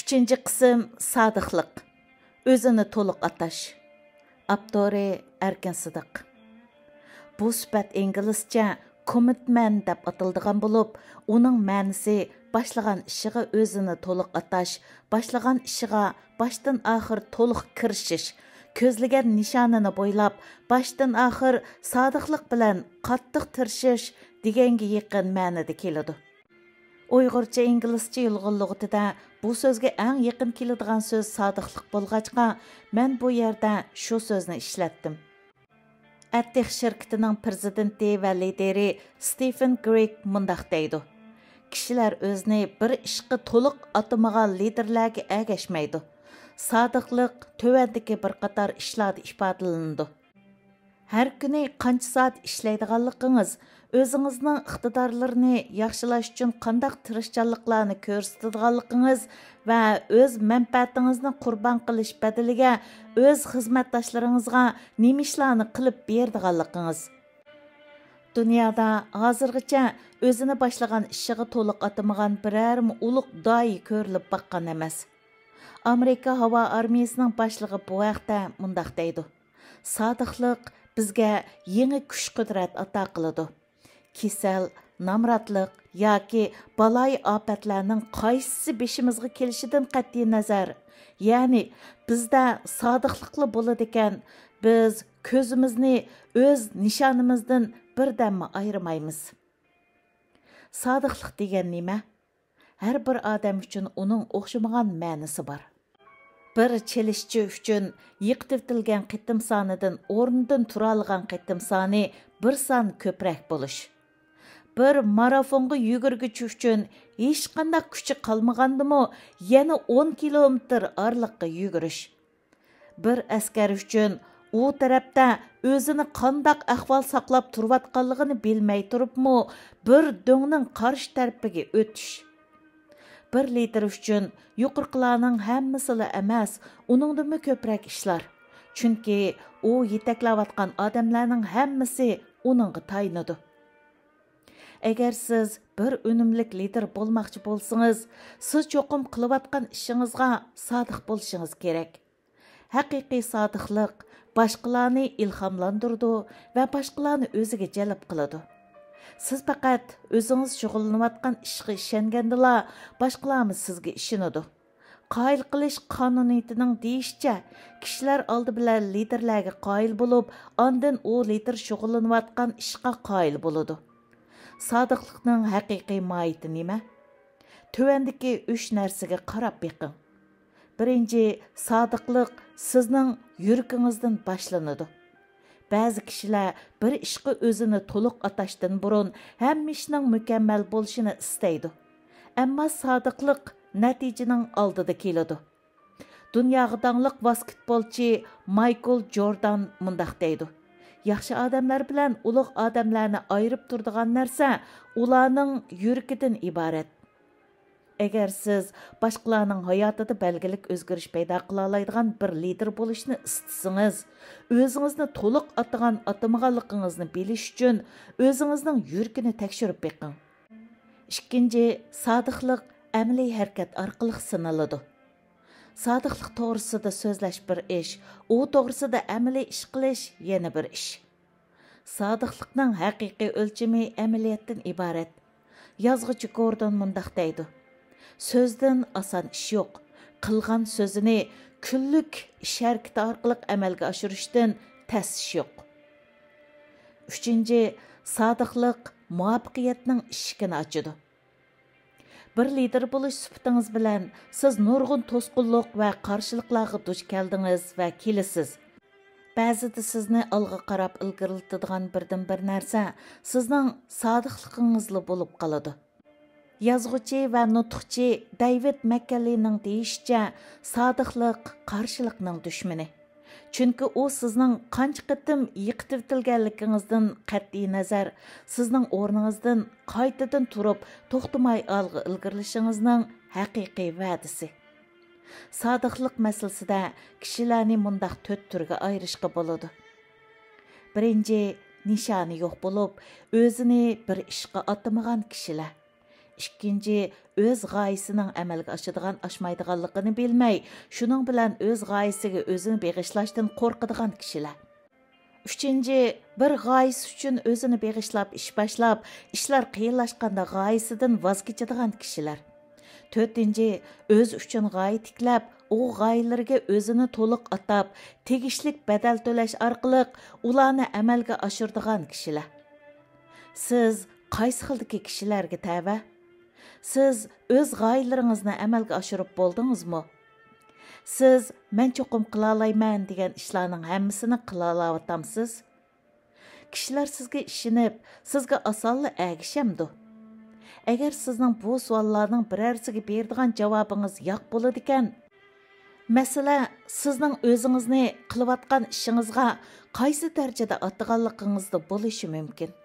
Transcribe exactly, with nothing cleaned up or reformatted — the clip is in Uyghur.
ئۈچىنچى قىسىم، سادىقلىق. ئۆزىنى تولۇق ئاتاش. ئاپتورى: ئەركىن سىدىق. بۇ سۈپەت ئىنگلىزچە كومىتمەن دەپ ئاتىلىدىغان بولۇپ، ئۇنىڭ مەنىسى باشلىغان ئىشىغا ئۆزىنى تولۇق ئاتاش، باشلىغان ئىشىغا باشتىن ئاخىر تولۇق كىرىشىش، كۆزلىگەن نىشانىنى بويلاپ، باشتىن ئاخىر سادىقلىق بىلەن قاتتىق تىرىشىش دېگەنگە يېقىن مەنىدە كېلىدۇ. ئۇيغۇرچە ئىنگلىزچە يۇلغۇن لۇغىتىدە بۇ سۆزگە ئەڭ يېقىن كېلىدىغان سۆز سادىقلىق بولغاچقا، مەن بۇ يەردە شۇ سۆزنى ئىشلەتتىم. ئەتتىخ شىركىتىنىڭ پىرېزىدېنتى ۋە لىدىرى ستېفېن گرېك مۇنداق دەيدۇ: «كىشىلەر ئۆزىنى بىر ئىشقا تولۇق ئاتىمىغان لىدىرلەرگە ئەگەشمەيدۇ.» سادىقلىق تۆۋەندىكى بىر قاتار ئىشلاردا ئىپادىلىنىدۇ. ھەر كۈنى قانچە سائەت ئىشلەيدىغانلىقىڭىز، ئۆزىڭىزنىڭ ئىقتىدارلىرىنى ياخشىلاش ئۈچۈن قانداق تىرىشچانلىقلارنى كۆرسىتىدىغانلىقىڭىز ۋە ئۆز مەنپەئەتىڭىزنى قۇربان قىلىش بەدىلىگە ئۆز خىزمەتداشلىرىڭىزغا نېمە ئىشلارنى قىلىپ بېرىدىغانلىقىڭىز. دۇنيادا ھازىرغىچە ئۆزىنى باشلىغان ئىشىغا تولۇق ئاتىمىغان بىرەرمۇ ئۇلۇغ داھىي كۆرۈلۈپ باققان ئەمەس. ئامېرىكا ھاۋا ئارمىيىسىنىڭ باشلىقى بۇ ھەقتە مۇنداق دەيدۇ: «سادىقلىق بىزگە يېڭى كۈچ-قۇدرەت ئاتا قىلىدۇ.» كېسەل، نامراتلىق ياكى بالايىئاپەتلەرنىڭ قايسىسى بېشىمىزغا كېلىشىدىن قەتئىينەزەر، يەنى بىزدە سادىقلىقلا بولىدىكەن، بىز كۆزىمىزنى ئۆز نىشانىمىزدىن بىردەممۇ ئايرىمايمىز. سادىقلىق دېگەن نېمە؟ ھەر بىر ئادەم ئۈچۈن ئۇنىڭ ئوخشىمىغان مەنىسى بار. بىر چېلىشچى ئۈچۈن يىقىتىۋېتىلگەن قېتىم سانىدىن ئورنىدىن تۇرالىغان قېتىم سانى بىر سان كۆپرەك بولۇش. بىر مارافونغا يۈگۈرگۈچى ئۈچۈن ھېچقانداق كۈچى قالمىغاندىمۇ يەنە ئون كىلومېتىر ئارىلىققا يۈگۈرۈش. بىر ئەسكەر ئۈچۈن ئۇ تەرەپتە ئۆزىنى قانداق ئەھۋال ساقلاپ تۇرۇۋاتقانلىقىنى بىلمەي تۇرۇپمۇ، بىر دۆڭنىڭ قارشى تەرىپىگە ئۆتۈش. بىر لىدىر ئۈچۈن يۇقىرىقىلارنىڭ ھەممىسىلا ئەمەس، ئۇنىڭدىنمۇ كۆپرەك ئىشلار. چۈنكى ئۇ يېتەكلەۋاتقان ئادەملەرنىڭ ھەممىسى ئۇنىڭغا تايىنىدۇ. ئەگەر سىز بىر ئۈنۈملۈك لىدىر بولماقچى بولسىڭىز، سىز چوقۇم قىلىۋاتقان ئىشىڭىزغا سادىق بولۇشىڭىز كېرەك. ھەقىقىي سادىقلىق باشقىلارنى ئىلھاملاندۇرىدۇ ۋە باشقىلارنى ئۆزىگە جەلپ قىلىدۇ. سىز پەقەت ئۆزىڭىز شۇغۇللىنىۋاتقان ئىشقا ئىشەنگەندىلا، باشقىلارمۇ سىزگە ئىشىنىدۇ. قايىل قىلىش قانۇنىيىتىنىڭ دېيىشىچە، كىشىلەر ئالدى بىلەن لىدىرلەرگە قايىل بولۇپ، ئاندىن ئۇ لىدىر شۇغۇللىنىۋاتقان ئىشقا قايىل بولىدۇ. سادىقلىقنىڭ ھەقىقىي ماھىيىتى نېمە؟ تۆۋەندىكى ئۈچ نەرسىگە قاراپ بېقىڭ. بىرىنچى، سادىقلىق سىزنىڭ يۈرىكىڭىزدىن باشلىنىدۇ. بەزى كىشىلەر بىر ئىشقا ئۆزىنى تولۇق ئاتاشتىن بۇرۇن ھەممە ئىشنىڭ مۇكەممەل بولۇشىنى ئىستەيدۇ. ئەمما سادىقلىق نەتىجىنىڭ ئالدىدا كېلىدۇ. دۇنياغا داڭلىق ۋاسكېتبولچى مايكل جوردان مۇنداق دەيدۇ: «ياخشى ئادەملەر بىلەن ئۇلۇغ ئادەملەرنى ئايرىپ تۇرىدىغان نەرسە ئۇلارنىڭ يۈرىكىدىن ئىبارەت.» ئەگەر سىز باشقىلارنىڭ ھاياتىدا بەلگىلىك ئۆزگىرىش پەيدا قىلالايدىغان بىر لىدىر بولۇشنى ئىستىسىڭىز، ئۆزىڭىزنى تولۇق ئاتىغان-ئاتىمىغانلىقىڭىزنى بىلىش ئۈچۈن ئۆزىڭىزنىڭ يۈرىكىنى تەكشۈرۈپ بېقىڭ. ئىككىنچى، سادىقلىق ئەمەلىي ھەرىكەت ئارقىلىق سىنىلىدۇ. سادىقلىق توغرىسىدا سۆزلەش بىر ئىش، ئۇ توغرىسىدا ئەمەلىي ئىش قىلىش يەنە بىر ئىش. سادىقلىقنىڭ ھەقىقىي ئۆلچىمى ئەمەلىيەتتىن ئىبارەت. يازغۇچى گوردون مۇنداق دەيدۇ: «سۆزدىن ئاسان ئىش يوق، قىلغان سۆزىنى كۈنلۈك ئىش ھەرىكىتى ئارقىلىق ئەمەلگە ئاشۇرۇشتىن تەس ئىش يوق.» ئۈچىنچى، سادىقلىق مۇۋەپپەقىيەتنىڭ ئىشىكىنى ئاچىدۇ. بىر لىدىر بولۇش سۈپىتىڭىز بىلەن سىز نۇرغۇن توسقۇنلۇق ۋە قارشىلىقلارغا دۇچ كەلدىڭىز ۋە كېلىسىز. بەزىدە سىزنى ئالغا قاراپ ئىلگىرىلىتىدىغان بىردىنبىر نەرسە سىزنىڭ سادىقلىقىڭىزلا بولۇپ قالىدۇ. يازغۇچى ۋە نۇتۇقچى دەيۋىد مەككەللىنىڭ دېيىشىچە، سادىقلىق قارشىلىقنىڭ دۈشمىنى. چۈنكى ئۇ سىزنىڭ قانچە قېتىم يىقىتىۋېتىلگەنلىكىڭىزدىن قەتئىينەزەر، سىزنىڭ ئورنىڭىزدىن قايتىدىن تۇرۇپ، توختىماي ئالغا ئىلگىرىلىشىڭىزنىڭ ھەقىقىي ۋەدىسى. سادىقلىق مەسىلىسىدە كىشىلەرنى مۇنداق تۆت تۈرگە ئايرىشقا بولىدۇ. بىرىنچى، نىشانى يوق بولۇپ، ئۆزىنى بىر ئىشقا ئاتىمىغان كىشىلەر. ئىككىنچى، ئۆز غايىسىنىڭ ئەمەلگە ئاشىدىغان ئاشمايدىغانلىقىنى بىلمەي، شۇنىڭ بىلەن ئۆز غايىسىگە ئۆزىنى بېغىشلاشتىن قورقىدىغان كىشىلەر. ئۈچىنچى، بىر غايىسى ئۈچۈن ئۆزىنى بېغىشلاپ ئىش باشلاپ، ئىشلار قىيىنلاشقاندا غايىسىدىن ۋاز كېچىدىغان كىشىلەر. تۆتىنچى، ئۆزى ئۈچۈن غايە تىكلەپ، ئۇ غايىلىرىگە ئۆزىنى تولۇق ئاتاپ، تېگىشلىك بەدەل تۆلەش ئارقىلىق ئۇلارنى ئەمەلگە ئاشۇرىدىغان كىشىلەر. سىز قايسى خىلدىكى كىشىلەرگە تەۋە؟ سىز ئۆز غايىلىرىڭىزنى ئەمەلگە ئاشۇرۇپ بولدىڭىزمۇ؟ سىز «مەن چوقۇم قىلالايمەن» دېگەن ئىشلارنىڭ ھەممىسىنى قىلالاۋاتامسىز؟ كىشىلەر سىزگە ئىشىنىپ، سىزگە ئاسانلا ئەگىشەمدۇ؟ ئەگەر سىزنىڭ بۇ سوئاللارنىڭ بىرەرسىگە بېرىدىغان جاۋابىڭىز «ياق» بولىدىكەن، مەسىلە سىزنىڭ ئۆزىڭىزنى قىلىۋاتقان ئىشىڭىزغا قايسى دەرىجىدە ئاتىغانلىقىڭىزدا بولۇشى مۇمكىن.